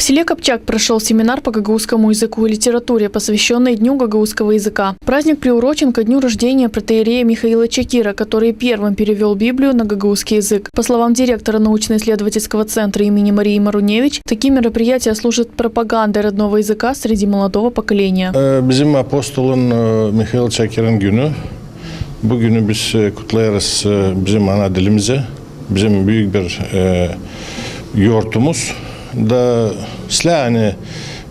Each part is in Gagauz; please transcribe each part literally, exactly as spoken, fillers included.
В селе Копчак прошёл семинар по гагаузскому языку и литературе, посвящённый Дню гагаузского языка. Праздник приурочен ко дню рождения протоиерея Михаила Чакира, который первым перевёл Библию на гагаузский язык. По словам директора научно-исследовательского центра имени Марии Маруневич, такие мероприятия служат пропагандой родного языка среди молодого поколения. Э, bizim apostolun, e, Mihail Çakirin günü. Bu günü biz, e, kutlêêrız, e, bizim ana dilimizi. Bizim büük bir, e, yortumuz. Da islää, ani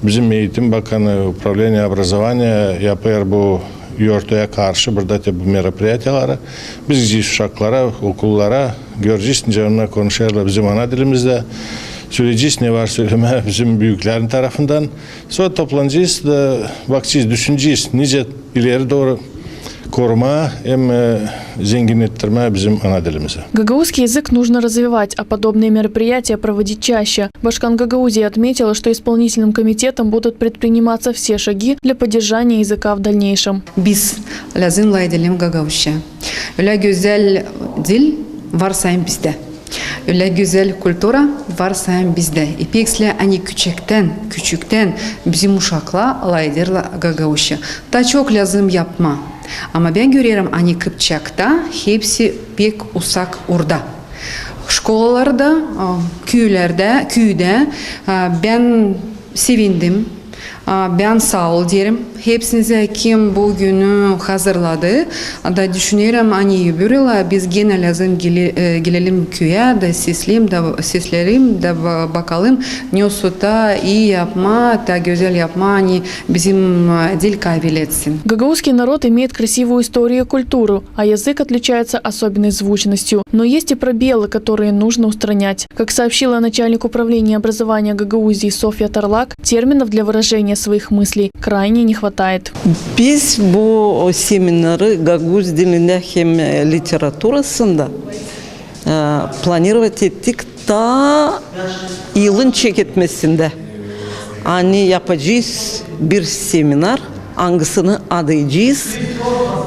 bizim eğitim bakanı, управление образования yapêr bu yortuya karşı burada te bu мероприятиялары. Biz gidecez uşaklara, okullara, görecez, nicä onnar konuşêrlar bizim ana dilimizdä. Söleyecez, ne var sölemää bizim büüklerin tarafından. Sora toplanacez da bakacez, düşünecez, nicä ileri dooru korumaa hem, e, zenginnettirmää bizim ana dilimizi. Гагаузский язык нужно развивать, а подобные мероприятия проводить чаще. Başkan Гагаузии отметила, что исполнительным комитетом будут предприниматься все шаги для поддержания языка в дальнейшем. Biz lääzım lafedelim gagauzça. Ölä gözäl dil var sayın bizdä. Ölä gözäl kultura var sayın bizdä. E pek islää, ani küçüktän, küçüktän bizim uşaklar lafederlär gagauzça. Taa çok lääzım yapmaa. Ama bän görerim, ani Kıpçakta hepsi pek usak orada. Şkolalarda, a, küülerdä, küüdä, a, bän sevindim. A, bän saa ol deerim hepsinizä, kim bu günü hazırladı. Da düşünerim, ani öbür yıla biz genä lääzım gele-, e, gelelim küüyä da sesleyelim da, sesleyelim da ba-, bakalım, ne sotaa ii yapmaa, taa gözäl yapmaa, ani bizim, e, dil kaabil etsin. Гагаузский народ имеет красивую историю и культуру, а язык отличается особенной звучностью. Но есть и пробелы, которые нужно устранять. Как сообщила начальник управления образования Гагаузии Софья Тарлак, терминов для выражения своих мыслей крайне не хватает. Biz bu seminarı gagauz dilindä hem, e, literaturasında, e, planirovat ettik taa yılın çeketmesindä. Ani yapacez bir seminar, angısını adayacez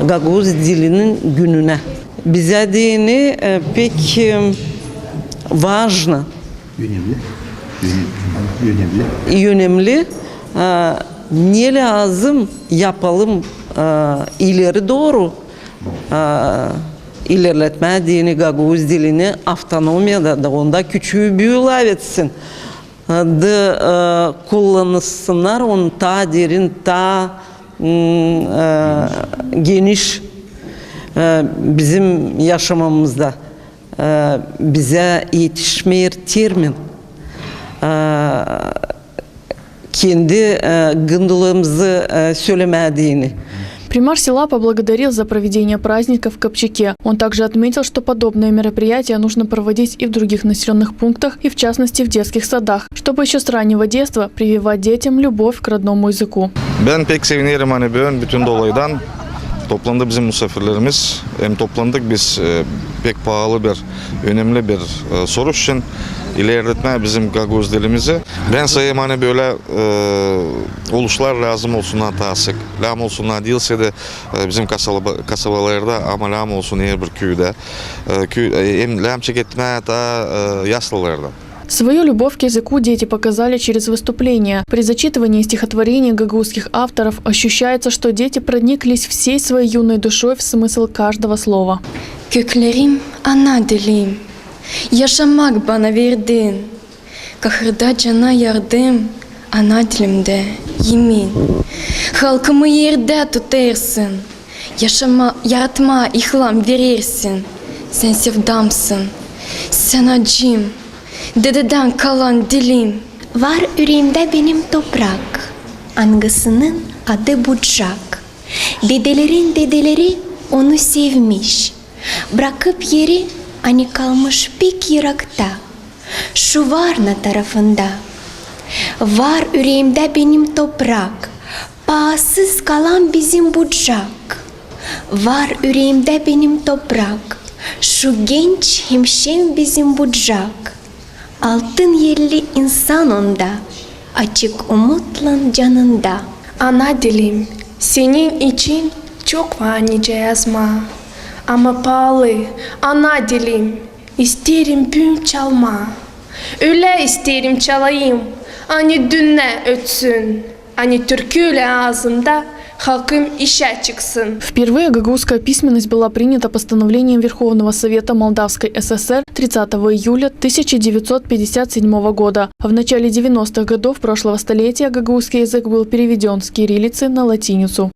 gagauz dilinin gününä. Bizä deyni, e, pek, e, važno. Önemli. Öne-, önemli. Önemli. E, ne lääzım yapalım, e, ileri dooru, e, ilerletmää deyni gagauz dilini avtonomiyada, da onda küçüü, büü lafetsin. Da, e, kullansınnar onu taa derin, taa, m, e, geniş, e, bizim yaşamamızda, e, bizä etişmeer termin, e, kendi, e, gındılarımızı, e, sölemää deyni. Примар села поблагодарил за проведение праздника в Копчаке. Он также отметил, что подобные мероприятия нужно проводить и в других населённых пунктах, и в частности в детских садах, чтобы ещё с раннего детства прививать детям любовь к родному языку. Bän pek sevinerim, ani büün bütün dolaydan toplandı bizim musaafirlerimiz. Hem toplandık biz, e, pek paalı bir, önemli bir, e, soruş için, ilerletmää bizim gagauz dilimizi. Bän sayêrım, ani bölä, e, oluşlar lääzım olsunnar taa sık. Lääzım olsunnar diilsä dä, e, bizim kasaba-, kasabalarda, ama lääzım olsun herbir küüdä. E, küü-, e, hem lääzım çeketmää taa, e, yaslılardan. Свою любовь к языку дети показали через выступления. При зачитывании стихотворений гагаузских авторов ощущается, что дети прониклись всей своей юной душой в смысл каждого слова. Köklerim, ana dilim, yaşamak bana verdin. Kahırda cana yardım, ana dilimdä emin. Halkımı erdä tutêrsın, yaşama, yaratmaa ilham verersin. Sän sevdamsın, sän acım, dededän kalan dilim. Var üreemdä benim toprak, angısının adı Bucak. Dedelerin dedeleri onu sevmiş. Brakıp eri, ani kalmış pek yırakta, şu Varna tarafında. Var üreemdä benim toprak, paasız kalan bizim Bucak. Var üreemdä benim toprak, şu genç hem şen bizim Bucak. Altın elli insan onda, açık umutlan canında. Ana dilim, senin için çok var nicä yazmaa. Ama paalı, ana dilim, isteerim büün çalmaa. Ölä isteerim çalayım, Ani dünnä ötsün, ani türkü lääzım da halkım işä çıksın. Впервые гагаузская письменность была принята постановлением Верховного Совета Молдавской ССР тридцатого июля тысяча девятьсот пятьдесят седьмого года. В начале девяностых годов прошлого столетия гагаузский язык был переведён с кириллицы на латиницу.